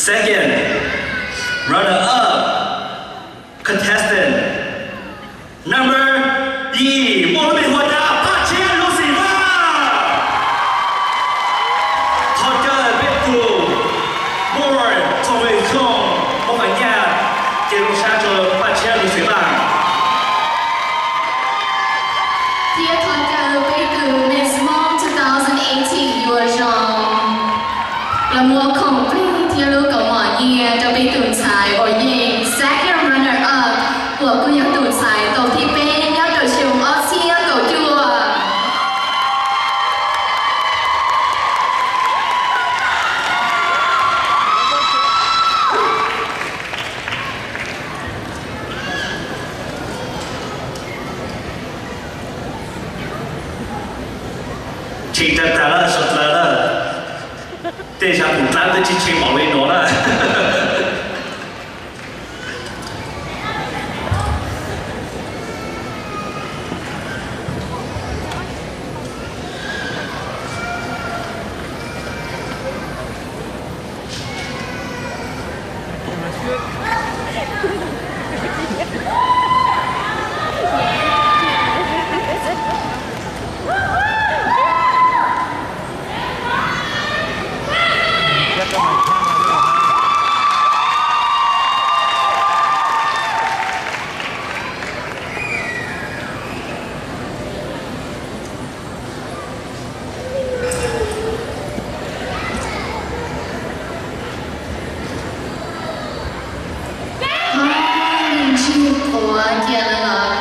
Second runner up, contestant number ib, muaj lub npe hu ua Paj Tshiab Lucy Vaj. Thov caw peb tus muam Txoov Vis Khoom muab qhov ncauj ces rau sab rau Paj Tshiab Lucy Vaj. Thiab thov caw peb tus Miss Hmoob two thousand eighteen yuav zoo los muab khoom plig thiab lub kaus mom nyiaj rau peb tus ntxhais uas yeej second runner up uas kuj yog tus ntxhais tau thib peb nyob rau xyoo ob txhiab kaum cuaj. Tshee tag tag lawm, sawv dlawg lawm. Tej zag pum dlawb twb tsis tshee npaum li no na. Ntsig quav cia lawv los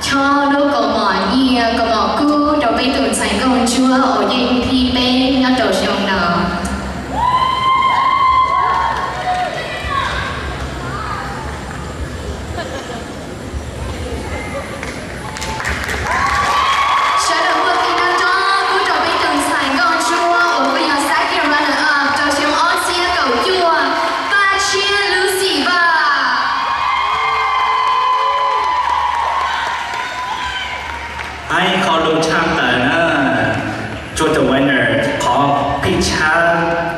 chob lub kaus mom nyiaj kaus mom kub rau peb tus ntxhais nkauj ntsuab uas yeej thib peb nyob rau xyoo no. Sawv daws muaj kev nco ntsoov pub rau peb tus ntxhais nkauj ntsuab uas kuj yog second runner up rau xyoo ob txhiab kaum cuaj, Paj Tshiab Lucy Vaj. Hais qhov lus tshaj tawm na, tsuas tus winner qhov phij tshab,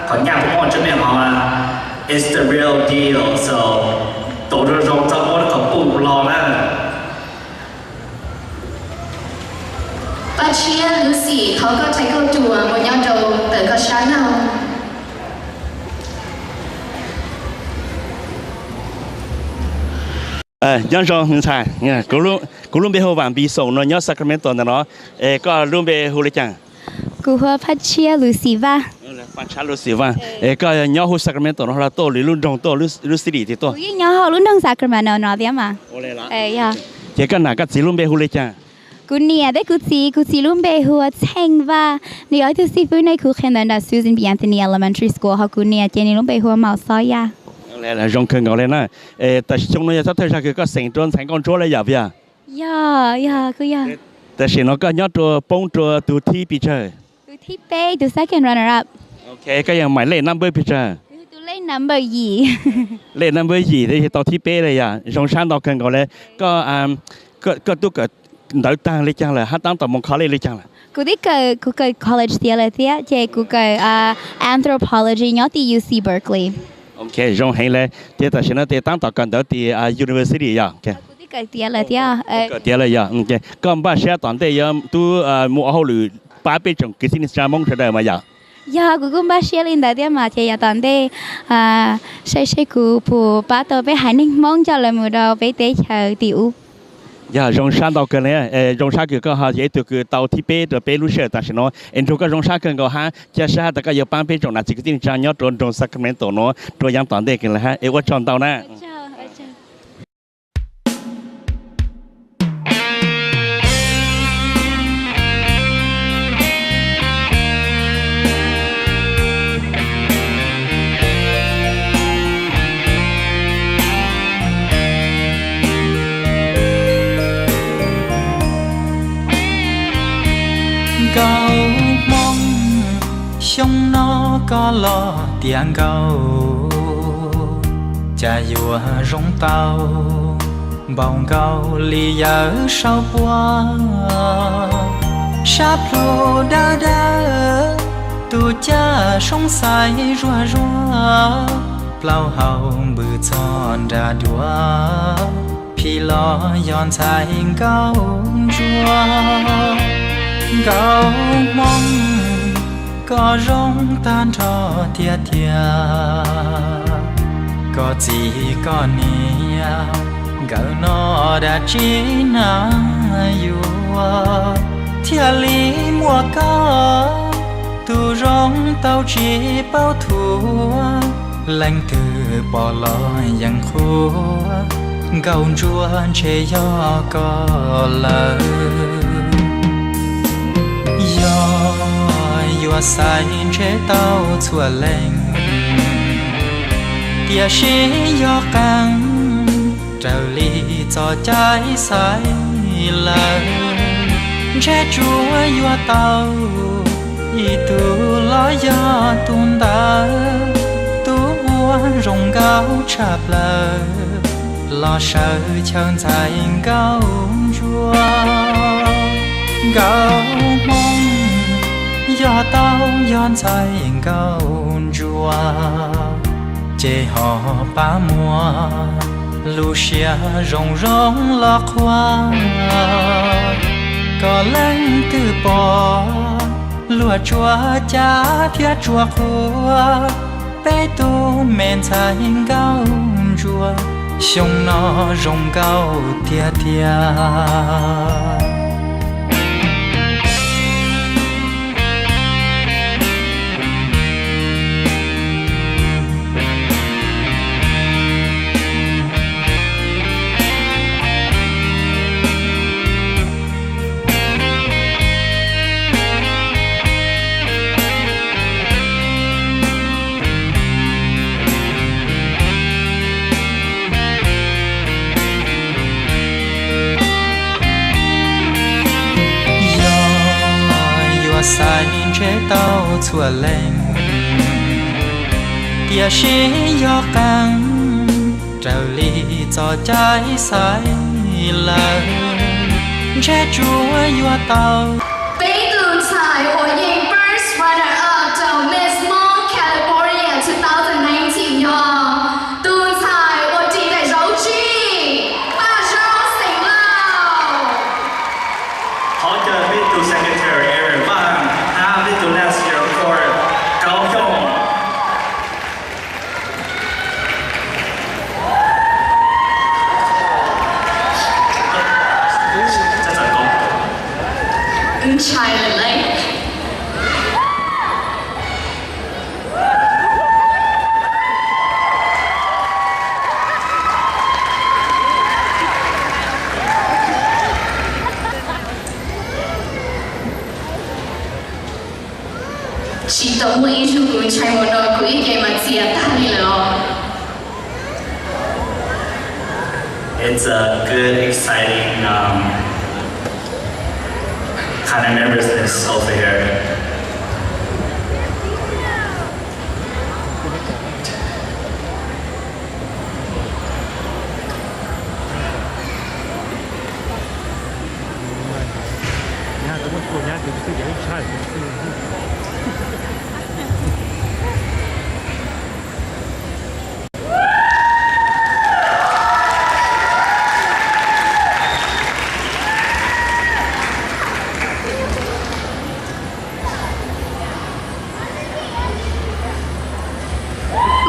qhov nyaj puas muaj tseeb me hov, it's the real deal, so tau zoo zoo txhob muab qhov puj los na. Paj Tshiab Lucy, thov koj rhais koj ruam mus nyob rau ntawm koj sab laug. Nyob zoo ntxhais, kuv lub npe hu Vam Npis Xoom no, nyob Sacramento ntawm no. Es koj lub npe hu li cas? Kuv hu ua Paj Tshiab Lucy Vaj. Paj Tshiab Lucy Vaj. Es koj nyob hu Sacramento no los tuaj lwm lub nroog tuaj, lub city twg tuaj? Kuv yeej nyob hauv lub nroog Sacramento no thiab mas. Ces koj nam koj txiv lub npe hu li cas? Kuv niam thiab kuv txiv, kuv txiv lub npe hu ua Txheej Vaj, nws yog ib tug xib fwb nej kuv qhia ntawv nram Susan B. Anthony Elementary School, ho kuv niam ces nws lub npe hu ua Maum Xob Yaj. Zoo kawg nkaus li na. Tam sim xyoo no yog txog thawj zag kws koj xeem rau ntxhais nkauj ntsuab li yam via? Yog, yog, kuj yog. Tam sim no koj nyob rua poob rua tus thib pes tsawg? Tus thib peb, tus second runner up. Ok, koj yog maim lej number pes tsawg? Tus lej number yim. Lej number yim thiab yog tau thib peb li yom. Zoo sab ntau kawg nkaus li. Koj, koj twb kawm ntawv tag li cas lawm hab tab tom mus college li cas lawm? Kuv twb kawm, kuv kawm college tiav lawm thiab, ces kuv kawm anthropology nyob tim U C Berkeley. Ok, zoo heev li. Ces tam sim no ces tab tom kawm ntawv tim university yom? Kuv twb kawm tiav lawm thiab. Kawm tiav lawm yom. Koj npaj siab tom ntej yuav tub mus ua hauj lwm pab peb tsoom kwv tij neej tsa Hmoob sawv daws mas yom? Yog, kuv kuj npaj siab li ntawd thiab mas, ces yav tom ntej saib seb kuv puas pab tau peb haiv neeg Hmoob coj lawv mus rau peb teb chaws tim ub. Yog, zoo sab ntau kawg li. Zoo sab kws koj ho yog ib tug kws tau thib peb rau peb lub sij hawm tam sim no, es nrug koj zoo sab kawg nkaus hab, cia sab hab tas koj yuav pab peb tsoom nam txiv kwv tij neej tsa nyob rau nroog Sacramento no rau yav tom ntej kawg li hab, es ua tsaug ntau na. Nkauj Hmoob, xyoo no koj los tiav nkauj, cas yuav zoo tau npaum nkaus li yawm saub puab. Sab plhu dawb dawb, tus caj soob xaiv zuag zuag, Plaub hau npws txog nram duav, phim los yog ntxhais nkauj ntsuab. Nkauj Hmoob, koj zoo tag nrho tiag tiag. Koj txiv koj niam nkawd noj dab tsi na yuav, thiaj li muaj koj tus zoo tau tsis paub thuav. Leej twg pom los yeej qhuas, nkauj ntsuab ntshe yog koj lawm. Yog yuav xaiv ntshe tau txhua leej, tiam sis yog qee raws li txoj cai xaiv lawm, ntshe tsuas yuav tau ib tug los yog tus ntawd, tus uas zoo nkauj tshaj plaws los sawv chaw ntxhais nkauj ntsuab. Nkauj Hmoob, yog tau yog ntxhais nkauj ntsuab, ces ho pab muab lub siab zoo zoo los qhuas. Kom leej twg pom luag tsuas cav thiab tsuas qhuas peb tus me ntxhais nkauj ntsuab, xyoo no zoo nkauj tiag tiag. Yog yuav xaiv ntshe tau txhua leej, tiam sis yog qee raws li txoj cai xaiv lawm, ntshe tsuas yuav tau. Peb tus ntxhais uas yeej first runner up rau Miss Hmong California two thousand nineteen yog tus ntxhais uas ris daim zauv tsib, Paj Zoo xeem Lauj. Thov caw peb tus secretary Aaron Vaj hab peb tus last year four Kauv Xyooj. Wb ntshai lawm lauj. Tsis tau muaj ib zaug kuv ntshai mus no kuv ib ce mas txias tag li lawm os. It's a good, exciting, um, kind of nervousness over here.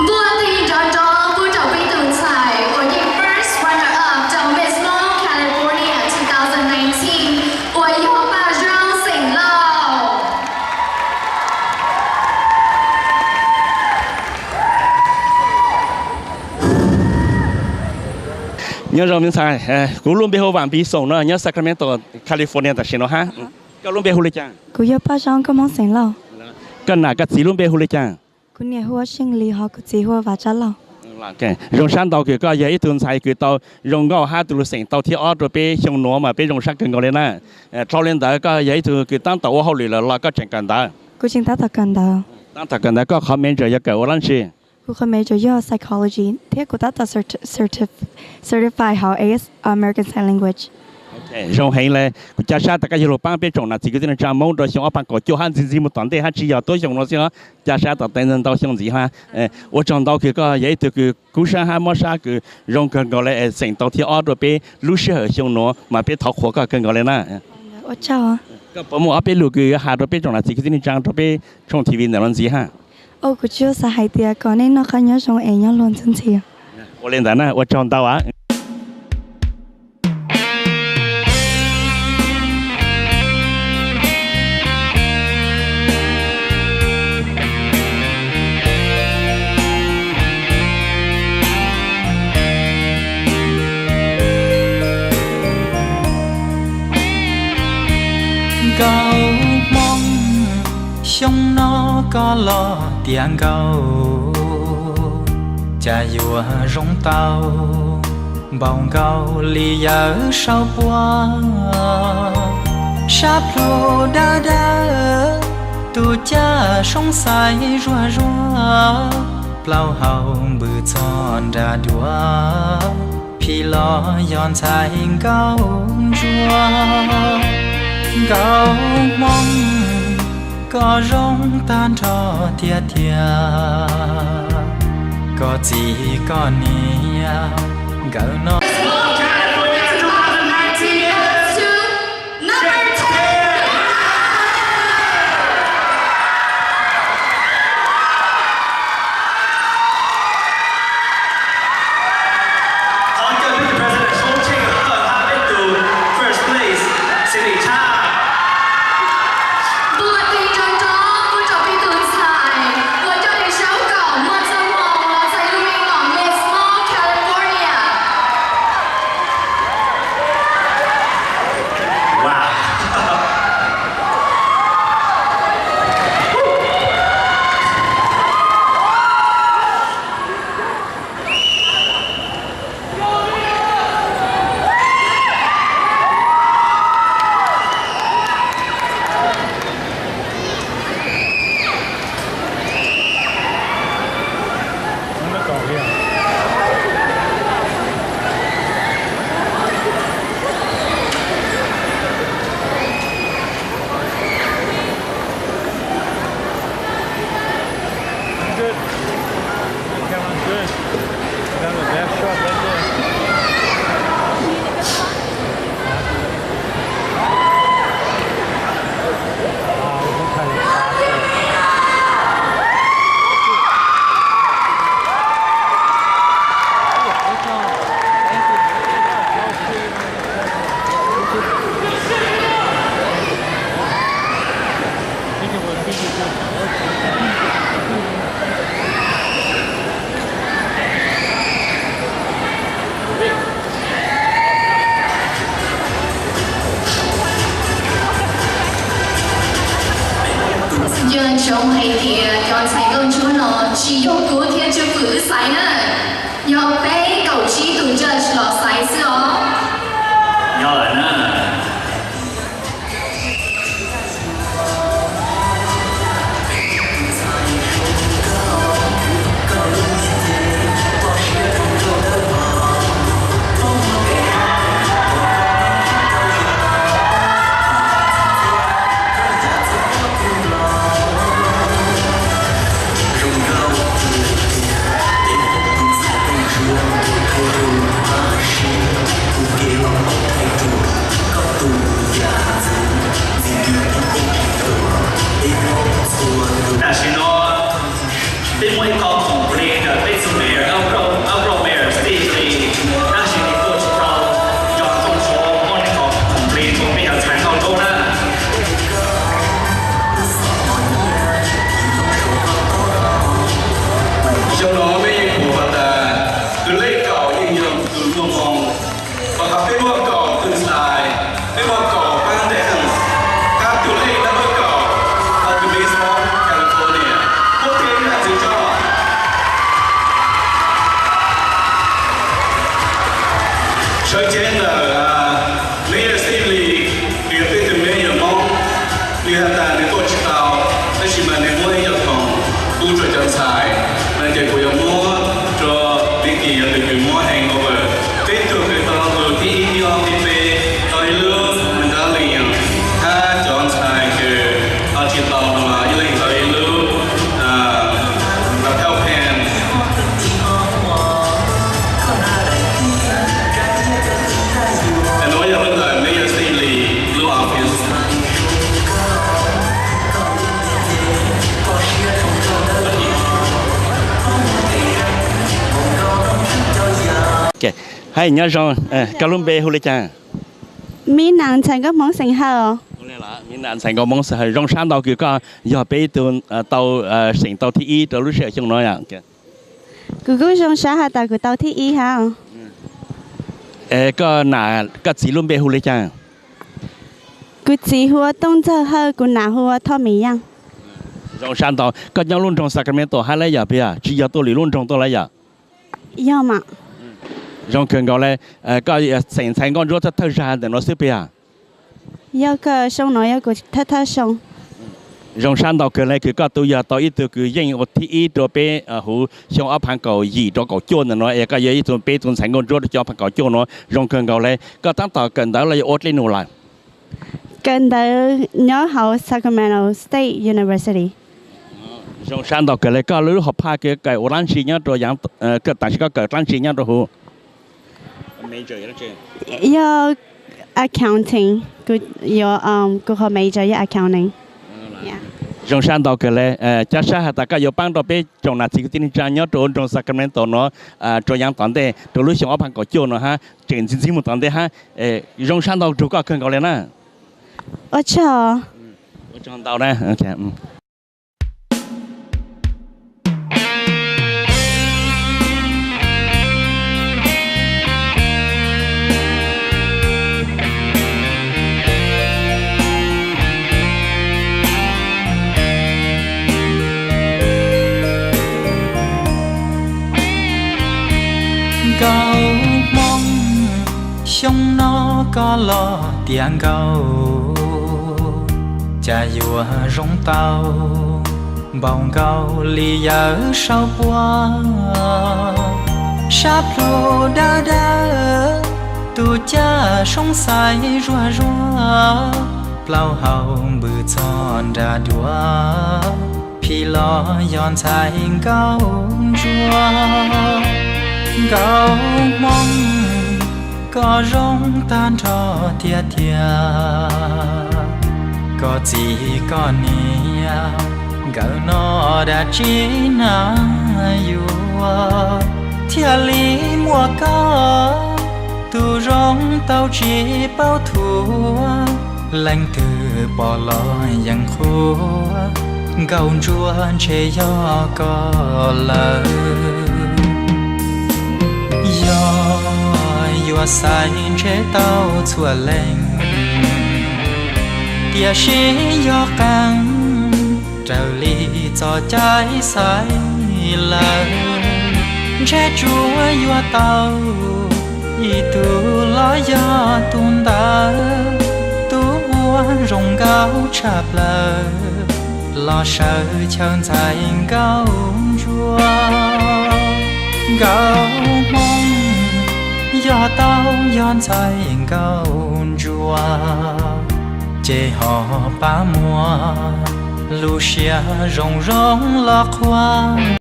Npuaj teg nrov nrov pub rau peb tus ntxhais uas yeej first runner up rau Miss Hmong California two thousand nineteen uas yog Paj Zoo xeem Lauj. Nyob zoo me ntxhais, kuv lub npe hu Vam Npis Xoom no, nyob Sacramento, California tam sim no hab. Koj lub npe hu li cas? Kuv yog Paj Zoo, koj Hmoob xeem Lauj. Koj nam koj txiv lub npe hu li cas? Kuv niam hu ua Seej Lis, ho kuv txiv hu ua Vam Tsab Lauj. Zoo sab ntau kws koj yog ib tug ntxhais kws tau zoo nkauj hab tus lug xeem tau thib ob rau peb xyoo nuav mas peb zoo sab kawg nkaus li na. Dhau li ntawd koj yog ib tug kws tab tom ua hauj lwm lawm los koj tseem kawm ntawv? Kuv tseem tab tom kawm ntawv. Tab tom kawm ntawv, koj qhov major yog kawm ua dlaab tsi? Kuv qhov major yog psychology thiab kuv tab tom certi-, certif-, certify hauv A S, American Sign Language. Zoo heev le, kuv ca sab tas koj yuav lug paab peb tsoom nam txiv kwv tij neej tsaa Moob rua xyoo ob phav kaum cuaj hab ntxiv ntxiv moog tom ntej hab tsi yog tuab xyoo nuav xwb os. Ca sab tom tej ntau xyoo ntxiv hab. Ua tsaug ntau kws koj yog ib tug kws kub sab hab mob sab kws zoo kawg nkaus le es xeem tau thib ob rua peb lub sij hawm xyoo nuav mas peb thov qhuas koj kawg nkaus le na. Koj puas muaj ob peb lus kws yuav has rua peb tsoom nam txiv kwv tij neej tsaa rua peb tshooj T V ntawm nuav ntxiv hab? Kuv tsuas xav hais tias kom nej noj qab nyob zoo es nyob luag ntxhi ntxhi. Ua le ntawd na, ua tsaug ntau. Nkauj Hmoob, xyoo no koj los tiav nkauj, cas yuav zoo tau npaum nkaus li yawm saub puab. Sab plhu dawb dawb, tus caj soob xaiv zuag zuag, plaub hau npws txog nra duav, phim los yog ntxhais nkauj ntsuab. Nkauj Hmoob, koj zoo tag nrho tiag tiag, koj txiv koj niam nkawd no. Thov caw peb tus president Hmoob Tsheej Hawj hab peb tus first place Sili Tshaj. Ntuj, tig rau rov kuj rau peb tus ntxhais uas coj li sab kaum muaj txoj hmoo los txais lub npe nom Miss Hmoob California. Wow. Good. That was good. That was the best shot right there. Nco ntsoov hais tias cov ntxhais nkauj ntsuab no tsis yog kuv thiab Tswv Fwm wb xaiv na, yog peb kaum tsib tus judge los xaiv xwb os. Nyob lawm na. Tam sim no peb muaj ib qho khoom plig ntawm peb txhua mayor, ob rau mayor tij li, tab sis nws tuaj tsis tau, nco ntsoov muab nws qhov khoom plig rau peb cov ntxhais nkauj nraug na. Xyoo no peb yeej pum has tas tus lej kaum yeej yog tus muaj hmoo, rau qhov peb muab kaum tus ntxhais, peb muab kaum pab ntej heev, tab tus lej dawb paug kaum, tus Miss Hmoob California, muab peb ib zaug txhua tsaug. Sawv cev ntawm Mayor Steve Lee, nws yog peb tus mayor Hmoob, nws has tas nws tuaj tsis tau, tab sis mas nws muab ib co khoom pub rau cov ntxhais, no ces kuv yuav muab rau Vicky yog tus kws muab handover. Peb tug kws tau tus thib ib, thib ob, thib peb, tau ib lub Hais nyob zoo, koj lub npe hu li cas? Mib Nas, ntxhais Nkauj Hmoob xeem Hawj. Mib Nas, ntxhais Nkauj Hmoob xeem Hawj, zoo sab ntau kws koj yog peb ib tug tau xeem tau thib ib rau lub sij hawm xyoo no yom. Kuv kuj zoo sab has tas kuv tau thib ib hab. Koj, koj txiv lub npe hu li cas? Kuv txiv hu ua Tooj Ntxawg Hawj, kuv nam hu ua Thoj Mim Yaaj. Zoo sab ntau, koj nyob lub nroog Sacramento hab lawm yog puas yog? Tsis yog tuaj lwm lub nroog tuaj lawm yom? Yog mas. Zoo kawg nkaus le, koj xeem ntxhais nkauj ntsuab thawj thawj zag ntawm no xwb puas yog? Yog kawg, xyoo no yog kuv thawj thawj xyoo. Zoo sab ntau kawg le kws koj tau yog tau ib tug kws yeej ua thib ib rau peb huv xyoo ob phav kaum yim rau kaum cuaj ntawm no es koj yog ib tug peb tug ntxhais nkauj ntsuab rau xyoo ob phav kaum cuaj no, zoo kawg nkaus le. Koj tab tom kawm ntawv los yog ua dlej num lawm? Kawm ntawv nyob hauv Sacramento State University. Zoo sab ntau kawg le, koj lub hom phaj kawm ua dlaab tsi nyob rau, tam sim koj kawm dlaab tsi nyob rau huv? Yog accounting, kuv qhov major yog accounting. Zoo sab ntau kawg le, cab sab has tas koj yuav paab rau peb tsoom nam txiv kwv tij neej tsa nyob rau nroog Sacramento no rau yaav tom ntej rau lub xyoo ob phav kaum cuaj no hab tseem ntxiv ntxiv mus tom ntej hab. Zoo sab ntau rau koj kawg nkaus le na. Ua tsaug ntau na. Nkauj Hmoob, xyoo no koj los tiav nkauj, cas yuav zoo tau npaum nkaus li yawm saub puab. Sab plhu dawb dawb, tus caj soob xaiv zuag zuag, plaub hau npws txog nram duav, phim los yog ntxhais nkauj ntsuab. Nkauj Hmoob, koj zoo tag nrho tiag tiag, koj txiv koj niam nkawd noj dab tsi na yuav thiaj li muaj koj tus zoo tau tsis paub thuav. Leej twg pom los yeej qhuas, nkauj ntsuab ntshe yog koj lawm. Yog yuav xaiv ntshe tau txhua leej, tiam sis yog qee raws li txoj cai xaiv lawm, ntshe tsuas yuav tau ib tug los yog tus ntawd, tus uas zoo nkauj tshaj plaws los sawv chaw ntxhais nkauj ntsuab. Nkauj Hmoob, yog tau yog ntxhais nkauj ntsuab, ces ho pab muab lub siab zoo zoo los qhuas.